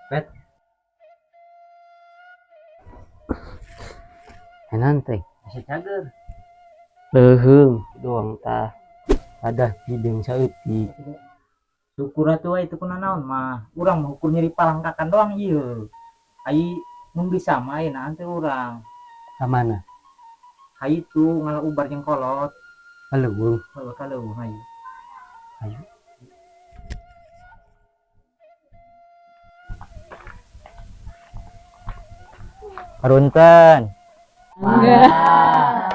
Pet. Enan teh, masih cager. Leuheung doang tah. Ada hidung saeutik. Syukur atuh we itu kuna naon mah. Urang mah ukur nyeri palangkakan doang ieu. Ai mun bisa mah ayeuna teh urang. Ka mana? Ka itu ngalah ubar jeung kolot. Ka leuweung. Heuh, ka leuweung hayu. Hayu. Punten. Enggak.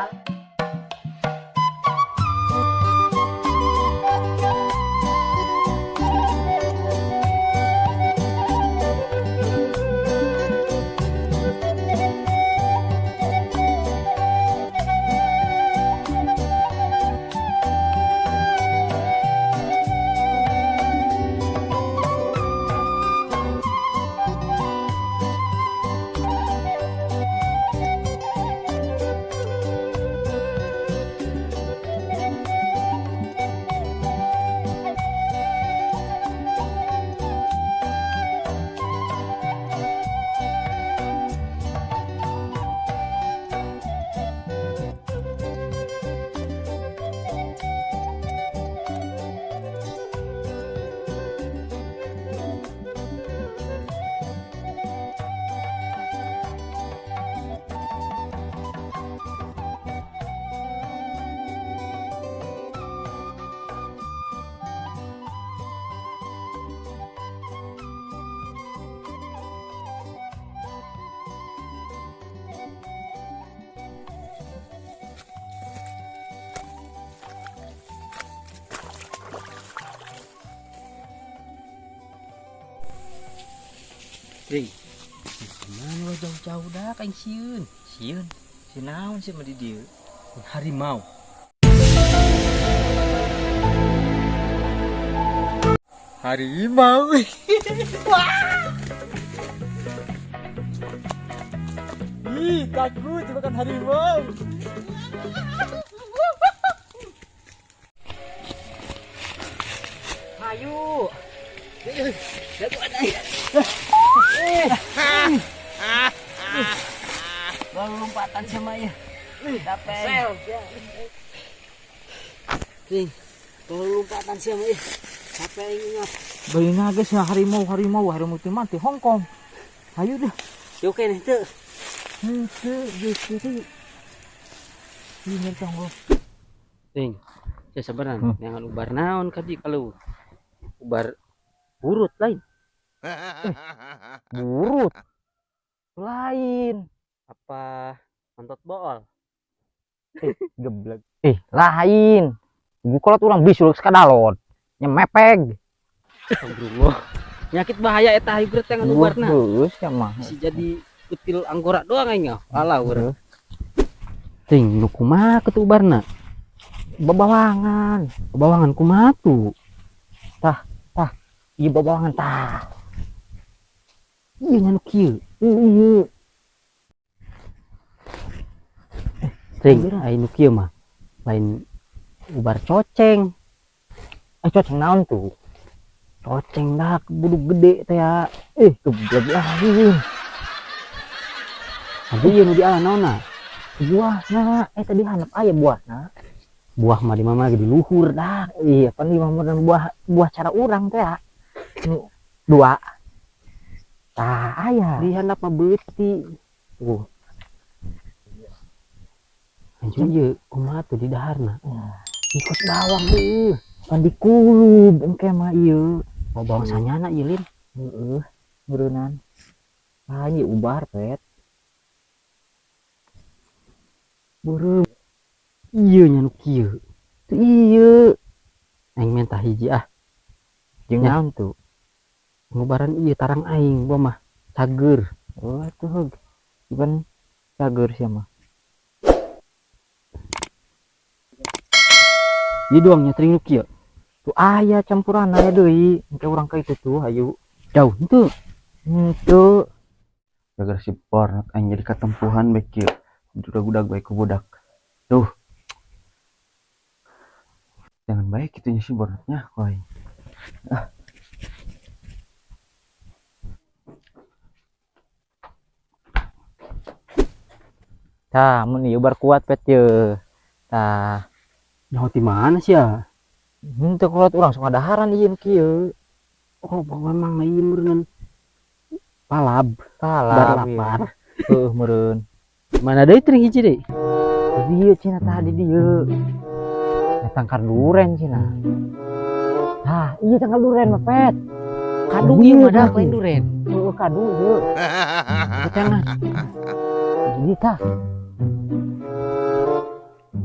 Ring, gimana lo jauh-jauh dah kain sieun? Sieun? Si naon sih mah di dieu? Harimau. Harimau. Ih, takut makan harimau. Ayo. Baru lompatan sama ya. Capek. Ring, baru lompatan sama ya. Capek ingat. Bari nages ya harimau, harimau, harimau itu mati Hong Kong. Ayo deh. Yuk kene teu. Henteu geus kitu. Ini tanggo. Ring, saya sabaran, jangan ubar naon kadi kalau ubar burut lain. Burut lain. Apa mantot bool? Geblek. Lain. Gua kolot urang bisul sakadalon. Nyemepeg. Brungo. Penyakit bahaya eta hybrid yang anu ubarna. Geus ya mah. Bisa jadi kutil anggora doang aing mah. Alah urang. Ting nu kumaha kitu ubarna? Babawangan. Babawangan kumaha tuh? Tah, tah. Ieu babawangan tah. Ieu nya nu kieu. Ieu. Ting, ai nu kieu mah lain ubar coceng. Coceng naon tuh? Coceng dah buduk gede teh ya. Geblek lain. Tapi ieu nu diala naonna? Buahna, tadi hanep aya buahna. Buah mah di mama lagi di luhur dah. Iya, pan di mama dan buah cara urang teh ya. Nu dua. Tah aya. Di handap mah beuti. Tuh. Anjing ieu kumaha tuh di daharna? Ikut bawang heuh. Pan dikulub engke mah ieu. Oh, bawang sanyana ieu lin. Heeh, meureunnan. Ah, ieu ubar pet. Beureum. Ieu nya nu kieu. Tuh ieu. Aing mentah hiji ah. Jeung naon tuh? Ngubaran ieu tarang aing gua mah cager. Oh, atuh heug. Iban cager sia mah. Ieu doang nya tring nu kieu. Tuh aya campuran aya deui. Engke urang ka itu tuh hayu. Jauh henteu. Henteu. Gara-gara si Bornok aing jadi katempuhan bae kieu. Budak-budak bae ku budak. Duh. Jangan baik itunya si Bornoknya, woi. Ah. Tah, mun ieu bar kuat pet ye. Tah, Nyaho ti mana sih ya? Henteu kolot urang sok ngadaharan ieu nu kieu. Oh, memang ieu meureun palab, Palab. Bar lapar. Heuh meureun. Mana deui tring hiji deui? Di dieu cenah tah di dieu. Nah, tangkar duren cenah. Tah, ieu tangkar duren mah pet. Kadu Iya, ieu mah dah kadu. Lain duren. Heuh kadu ieu. Jangan. Jadi tah.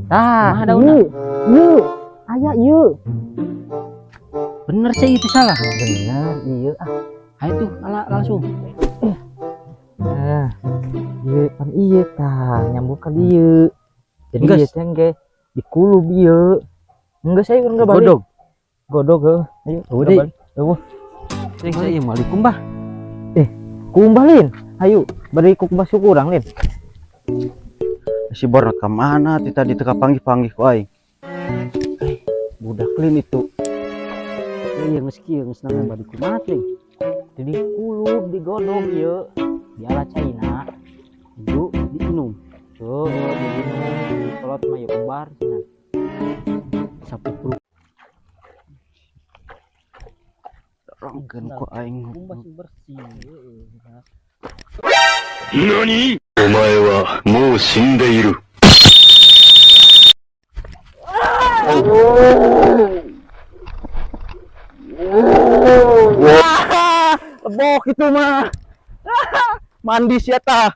Tah, Kumaha daunna? ieu. Ieu. Aya ieu. Bener sih itu salah. Bener ieu ah. Ayo tuh ala langsung. Nah, ieu pan ieu tah nyambung ka dieu. Jadi Enggeus. ieu teh ge dikulub ieu. Enggeus ayo urang balik. Godog. Godog heuh. Ayo Eueuh urang deui. balik. Eueuh. Tring saya Assalamualaikum bah. Kumbah lin. Ayo bari ku kumbah suku urang lin. Si Bornot ka mana ti tadi teu kapanggih-panggih ku aing. Eh, budak lin itu. Iya geus kieu geus nang bari kumaha tring. Jadi kulub digodog ieu. Diala caina. Ibu diinum. Tuh, diminum. Kolot mah ieu ubar cenah. Sapu Rongkeun ku aing. Kumbah sing bersih. 何お前はもう死んでいる。 Lebok itu mah. Mandi sia tah.